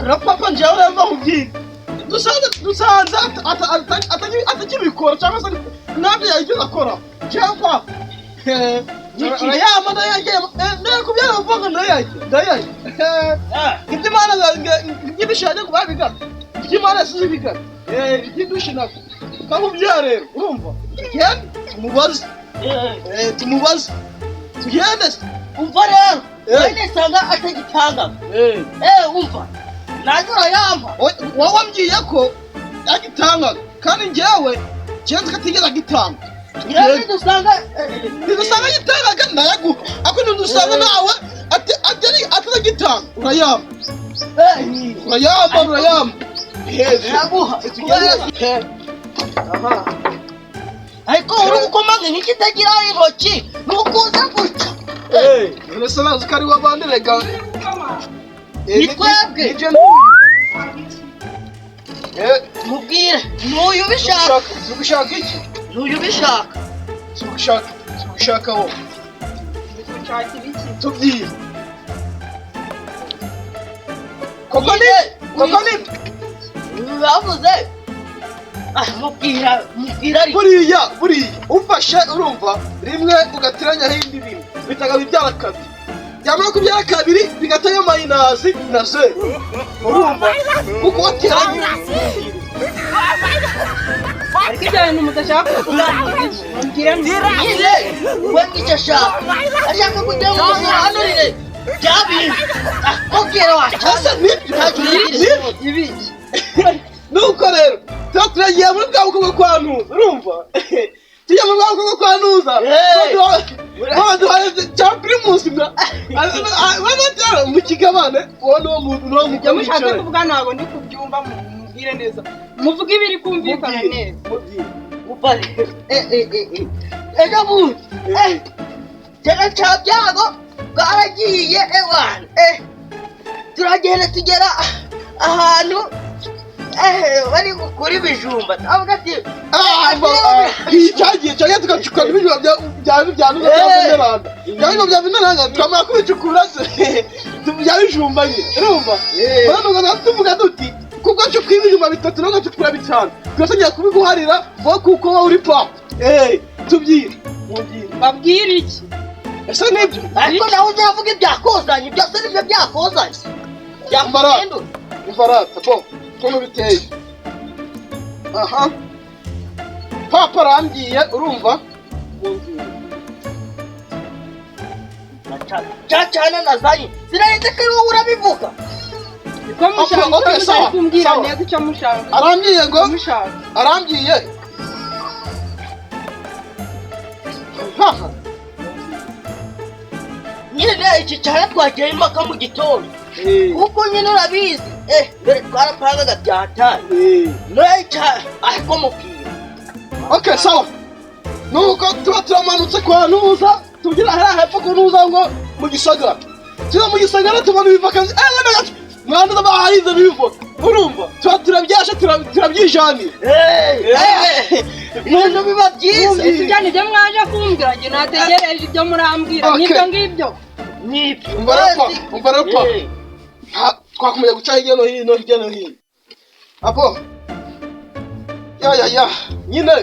Rero papa, njyewe rero nkubwire, dusanze atakibikora cyangwa se ntabyo yagize akora. Njyewe papa urayama, ndayajya ndayakubwira amafaranga, ndayajya ndayajya. Ibyo Imana iby'ibishanya ngo babigana, ibyo Imana yasize ibigana, iby'indushi nako kakubwira. Rero urumva, tugende tumubaze. Tumubaze, tugende se. Umva rero, Eh. wenda usanga atagitanga. Umva, nanjye urayampa. Wowe wambwiye ko yagitangaga, kandi njyewe nzi ko atigeze agitanga. Rero nidusanga Nidusanga agitangaga ndayaguha, ariko nidusanga nawe atagitanga, urayampa. Urayampa, urayampa. Ndaguha. Tugende. Aha. Ariko uri gukomanga nk'ikitagira intoki, ni ukuza gutya. None se nazi ko ari w'abandi rega? Ni twebwe. Nije n'uyu. Mubwire n'uyu ubishaka. Ugushaka iki? N'uyu ubishaka. Ugushaka, ugushaka wowe. Nshakira iki? Tubwire koko ni koko ni Bavuze, mubwira, mubwira ariko. Buriya ufashe, urumva, rimwe ugateranyaho indi rimwe bitaga bibyara kabiri, byamara kubyara kabiri bigatanya minus na zeru, urumva, kuko wateranye. Ariko ibyo bintu mudashaka kuvuga ni ibiki? Mubwire neza. Nyine we ngicyo ashaka, ashaka kugira ngo musobanurire bya bintu. Mubwire wacu. Ese nibyo? Ntacyo ugira. Ibiki? Nuko rero tuba turagiye muri bwa bukwe kwa Ntuza, urumva, tujya muri bwa bukwe kwa Ntuza. Baduhaye cya Primus mwa mu kigabane, uwo ni wo muntu, ni wo Ibyo mugabo mushatse wicaye. kuvuga ntabwo ndi kubyumva. Mubwire neza, muvuge ibiri kumvikana neza. Mubwire. Umva rero, ejo bundi kera cya byago bwaragiye ewana, turagenda tugera ahantu bari gukura ibijumba, avuga ati Cyagiye cyagiye tugacukura ibijumba bya Ntuza, bya Veneranda, bya bijumba bya Veneranda. Twamara kubicukura se bya bijumba nyine, urumva, none tuvuga duti kuko cukuye ibijumba bitatu nawe ugacukura bitanu, turatangira kubiguharira wowe kuko wowe uri papa. Tubyire, mubwire. Babwire iki? Ese nibyo? Ariko nawe uzavuga ibyakozanye byose, nibyo byakozanye byakuhindura. Umva rata, bo ukuntu biteye aha, papa arambwiye, urumva. Cya cyane nazanye sinarinze ko ari wowe urabivuga. Niko mushaka? Okay, Icyo sawa, mutari kumbwira sawa. neza icyo mushaka. Arambwiye ngo Mushaka. Arambwiye haha. Nyine iki cyane twagiye impaka mu gitondo, kuko nyine urabizi, mbere twarapangaga byatari none cyane, ariko mubwira. Okay, sawa. Nuko tuba turamanutse kwa Ntuza, tugira hariya hepfo ku Ntuza ngo mu gisagara, tuza mu gisagara tubona ibivoka, wenda gato mwanduza baharinze ibivoka, urumva, tuba turabyasha, turabyijanira. Ibintu biba byiza. Ese ibyo nibyo mwaje kumbwira? Njye nategereje ibyo murambwira. Okay. N'ibyo ngibyo. Nibyo. Umva rero papa, umva rero papa. Twakomeje guca hirya no hino, hirya no hino, apo ya ya ya nyine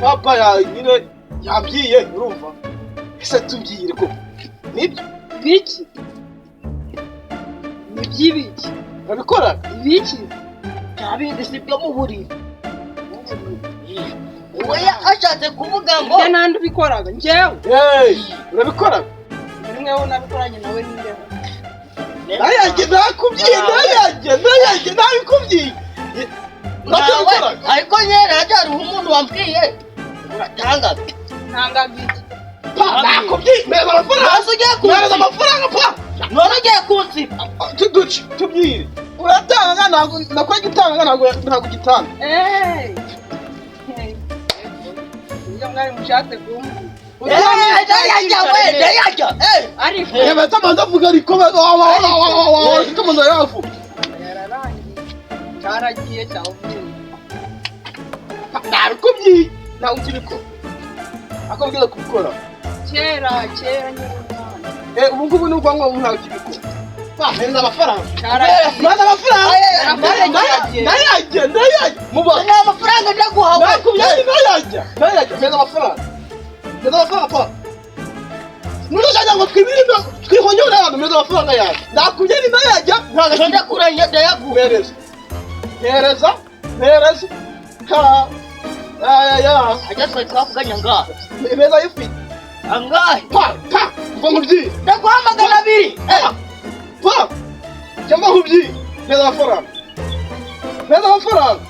papa ya nyine yambwiye, urumva, ese tubwire ko nibyo? Biki? Ni iby'ibiki? Urabikora. Ibiki? Bya bindi si byo mu buriri, we ashatse kuvuga ngo Ibyo nandi ubikoraga njyewe? Hey, urabikora. Rimwe wo nabikoranye nawe n'indeho. Nayanjye nakubwiye, nayanjye, nayanjye nabikubwiye, nabyo Nawe, bikoraga. Ariko nyine hajya hariho umuntu wambwiye uratangaga. Ntangaga iki? Pa, nakubwiye meza amafaranga. None ugiye Meza kunsiba? amafaranga pa. None ugiye kunsiba? Tuduce tubwire, uratanga ntabwo nakora gitanga, ntabwo gitanga. Eee! Ibyo mwari mushatse kumbwira. Ndayajya we, ndayajya. Ariko Reba tamanza avuga, ariko tamanza yavuga. Yararangiye, cyaragiye, cyavuye. Nabikubwiye, ntabwo ukibikora, akubwira kubikora. Kera, kera nyiri umwana. Ubu ngubu ni ukuvuga ngo ntabwo ukibikora. Pa, mpereza amafaranga. Mpereza amafaranga. Ndayajya, ndayajya. Muba. Nta mafaranga ndaguha we. Nakubwiye ndayajya. Ndayajya, mpereza amafaranga. Mpereza amafaranga pa. Ntushaka ngo twibire twihonyore abantu, mpereza amafaranga yawe. Nakubwiye ndayajya, nta Ndakuranye ndayaguha. Mpereza. Mpereza. Mpereza. Ha. Ya ya. Ajya twari twavuganye angahe? Mpereza ayo ufite. Angahe? Pa, pa. Mva nkubwire. Ndaguha 200. Pa. Cyangwa nkubwire. Mpereza amafaranga. Mpereza amafaranga.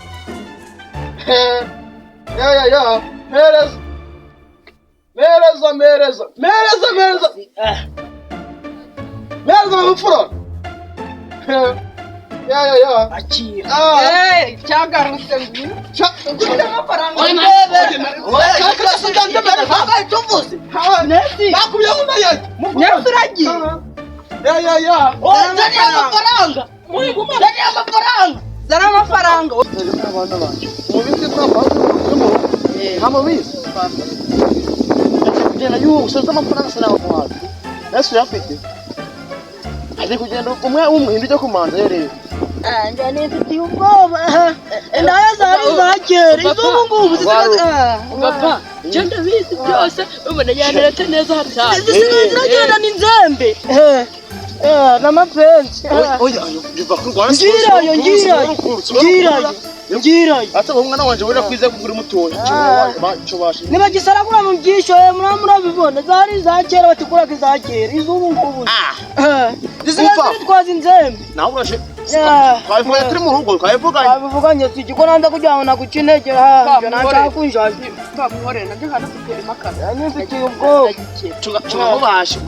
Ya ya ya. Mpereza. Mpereza, mpereza. Mpereza, mpereza. Mpereza amafaranga. Ya ya ya. Akira. Ah. Cyagarutse ngwino. Ufite amafaranga. Tuvuze. Nakubwiye ngo ndayajya. Nesi uragiye. Ya ya ya. Zaniya amafaranga. Zaniya amafaranga. Zana amafaranga. Abana banjye. Mubizi papa. Nta mubizi. Kugenda yuhu amafaranga sinabaguhaye. Nasi uyafite. Agiye kugenda umwe w'umuhindi ujya kumanza rero. Njye nifitiye ubwoba. Indaya zari za kera, iz'ubu ngubu zisigaye. Papa, njye ndabizi byose, ubona yanarete neza hatari. Zisigaye ziragenda n'inzembe. N'amapenzi. Oya, biva ku Rwanda. Ngirayo, ngirayo. Ngirayo. Ngirayo. Ate umwana wanje wera kwize kugura mutoya. Cyo bashe. Nibagisaragura mu byisho murabibona zari za kera batikuraga iza kera iz'ubu ngubu. Zisigaye zitwaza inzembe. Nawe urashe. Twabivuganye turi mu rugo, twabivuganye. Twabivuganye si ko nanza kugira ngo naguce intege ha. Nashaka kunjaza. Twamwihorera nabyo hano dutera imakara. Nifitiye ubwoba. Tugahobasha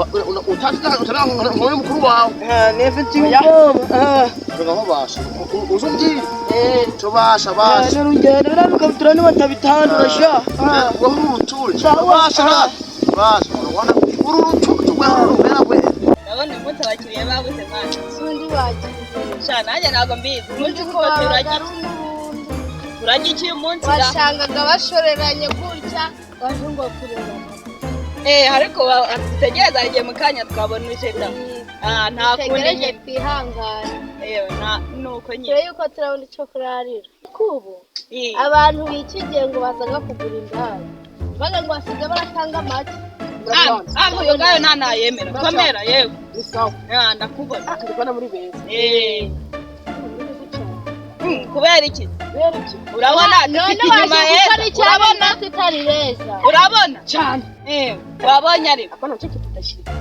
utazi utari mukuru wawe. Nifitiye ubwoba. Tugahobasha. Uzumbwire. Tubasha basha. N'urugendo biriya bikabutura nibatabitandura sha. Wowe urucucu. Basha basha. Urabona uru rucucu rwera rwera. Ndabona uyu munsi abakiriya babuze mwana. Sundi wagiye. Sha nanjye ntabwo mbizi. Umunsi kuko turajya iki uyu munsi ra? Washangaga bashoreranye gutya baje ngo kureba. Ariko dutegereza igihe mu kanya twabona uje da. Nta kundi Dutegereje nyine. twihangane. Nuko nyine. Turebe yuko turabona icyo kurarira. Kubu abantu biki gihe ngo bazaga kugura indaya. Baga ngo basigaye baratanga make. Ayo ngayo nta nayemera. Komera yewe. Ni sawa. Ndakubona. Ndikubona muri beza. Kubera iki? Urabona dufite inyuma heza. Urabona tutari beza. Urabona? Cyane. Wabonye ariko. Akona cyo kitudashira.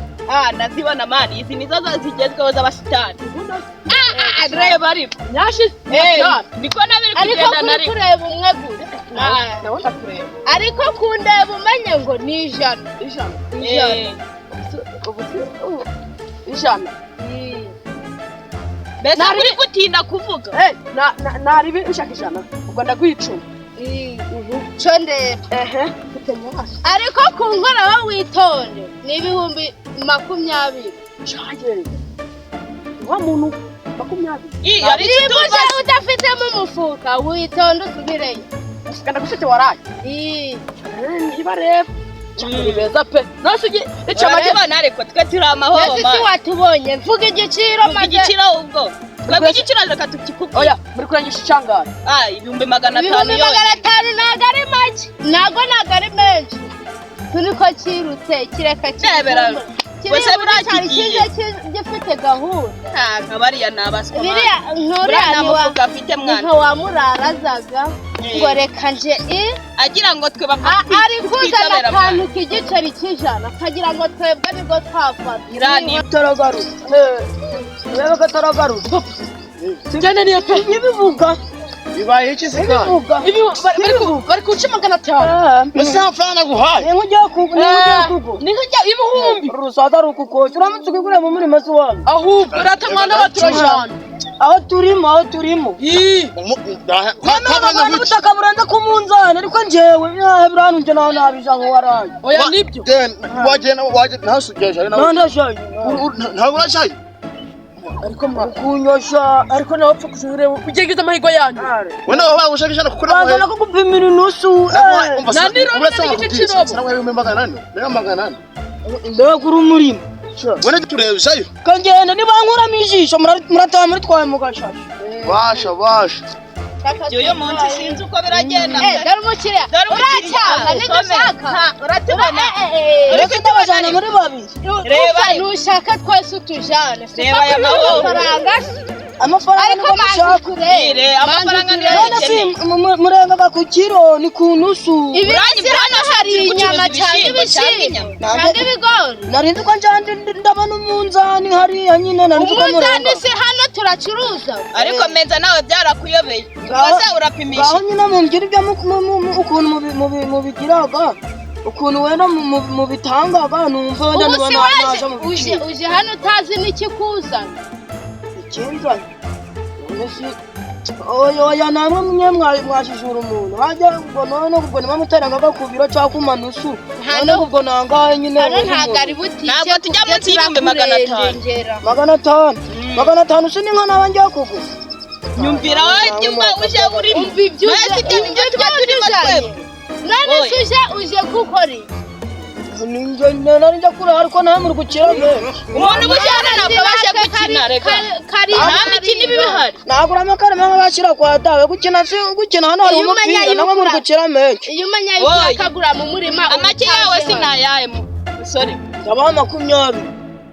Ndazibona mani. Izi nizo zigezweho z'abasitani. Reba ariko. Nyashize. Niko nabiri kugenda nari. Ariko kureba umwe gusa. Nawe ndakureba. Ariko kundeba umenye ngo ni ijana. Ijana. Ubu ijana. Mbese uri gutinda kuvuga. Naribi ushaka ijana. Ubwo ndaguha icumi. Cyo ndeba. Ariko ku nkora wowe witonde ni 20,000. Cyaye. Wa muntu 20. Niba uje udafitemo umufuka witonde usubireyo. Kanda gushite waraye. Niba reba. Ni beza pe. Nose ica make urabibona ariko twe turi amahoro mani. Nese watubonye mvuga igiciro maze. Igiciro ubwo. Twebwe igiciro reka tukikubwire. Oya, muri kurangisha icangara. 500,000 yonyine. 500,000 ntago ari make. Ntago ari menshi. Tuniko kirutse kireka kireka. Wese burakigiye gifite gahunda. Nka bariya nabaswa. Biriya nkuriya ni wa afite mwana. Nka wa murarazaga ngo reka nje agira ngo twe bapfa ari kuzana akantu k'igiceri cy'ijana akagira ngo twebwe nibwo twafata. Irani Taragarutse. Reba kataragaruka. Njyane niyo pe. Ibivuga. Bibaye iki se kandi? Bari kuca 500. Ese amafaranga naguhaye? Ni nk'ujya kugu. Ni nk'ujya ibihumbi. Rusaza rukukosha uramutse ukigura mu murima se wanyu. Ahubwo urata mwana baturajana. Aho turimo aho turimo. None ubutaka burenze ku munzani ariko njyewe birantu nje naho nabija ngo waraye. Oya nibyo. Wagenda ntasugeje nawe. Ndashaye. Ntabwo urashaye. Ariko kunyosha ariko nawe upfa kujureba ugiye amahirwe yanyu. We nawe bagushaka ijana kuko nawe. Banza kugupimira inusu. Nani uretse igice cy'irobo. 400. 400. Ndagura umurima. Wene turebezayo. Kangenda nibankuramo ijisho murataha muri twaye mu gashashi. Basha basha. Uyu munsi sinzi uko biragenda. Dore umukiriya. Dore umukiriya. Uracyanga ntidushaka. Uratubona. Uretse ndabajana muri babiri. Reba. Nushaka twese utujane. Reba aya maboko. Amafaranga. Amafaranga Ariko niko manzi mushaka. turebe. Amafaranga niyo None si murengaga ku kiro ni ku nusu. Ibirasi hano hari inyama cyangwa ibishyimbo cyangwa ibigori. Narinzi ko njyana ndabona umunzani hariya nyine narinzi ko Umunzani murenga. si hano turacuruza. Ariko menza nawe byarakuyobeye. Ubwo urapimisha. Ngaho nyine mumbwira ibyo ukuntu mubigiraga. Ukuntu wenda mubitangaga numva wenda Ubu niba si naje mu waje uje biciro. uje hano utazi n'ikikuzana. Ikinzanye. None si oya oya namwe mwe mwashishura umuntu hajya ubwo none ubwo niba mutarengaga ku biro cyangwa ku manusu none ubwo nangahe nyine Hano ntabwo ari butike. Ntabwo tujya munsi y'500,000. 500 500 si n'inka naba ngiye kugura. Nyumvira wowe ibyo uje urimo. Umva ibyo Mwese ibyo nibyo tuba turimo twebwe. None se uje uje gukora iki? Nari njya kurara ariko nawe muri gukira menshi. Umuntu uba uje hano ntabwo abasha gukina reka. Nta mikino iba ihari. Nagura amakara amwe bashyira kwa dawe gukina si gukina hano hari Iyo umenya umupira namwe muri yuko gukira menshi. Iyo umenya yuko Oya. akagura mu murima. Amake yawe sinayaye musore. Ndabaha 20.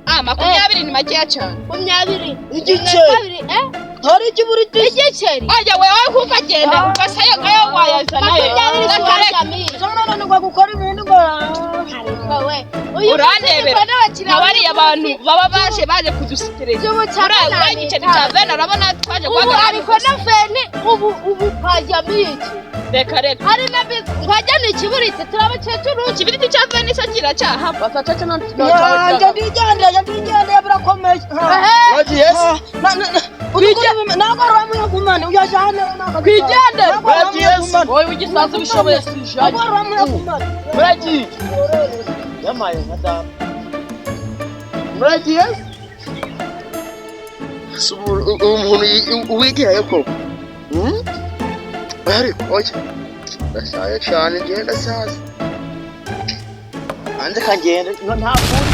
Ah, 20 ni makeya cyane. 20. Igice. 20 Hari ikiburiti. Igiceri. Ajya wewe kuko agenda ugasa ayo ngayo wayazana ye. 20 Reka reka. wajyamiye. Nananirwa gukora ibintu ngo Wowe. Uyu Urandebera. n'abakiriya Nka bariya bantu baba baje baje kudusekereza. Uriya igiceri cya veni urabona twaje Ubu guhagarara ariko na veni ubu ubu twajyamiye iki? Reka reka. Hari na bizi twajyana ikiburiti turabakecuru. Ikibiriti cya veni cyo kiracyahava. Njye ndigendeye ndigendeye birakomeye. Wagiye se? Ntabwo uramuyagumane uyajyane. Twigendere. Wagiye se? Wowe ugisanzwe ubishoboye sijanye. Ntabwo uramuyagumane. Muragiye. Yamaye nka data. Muragiye se? Umuntu wigirayo koko. Ariko oya. Ndashaje cyane ngenda saza. Anze kagenda nta kundi.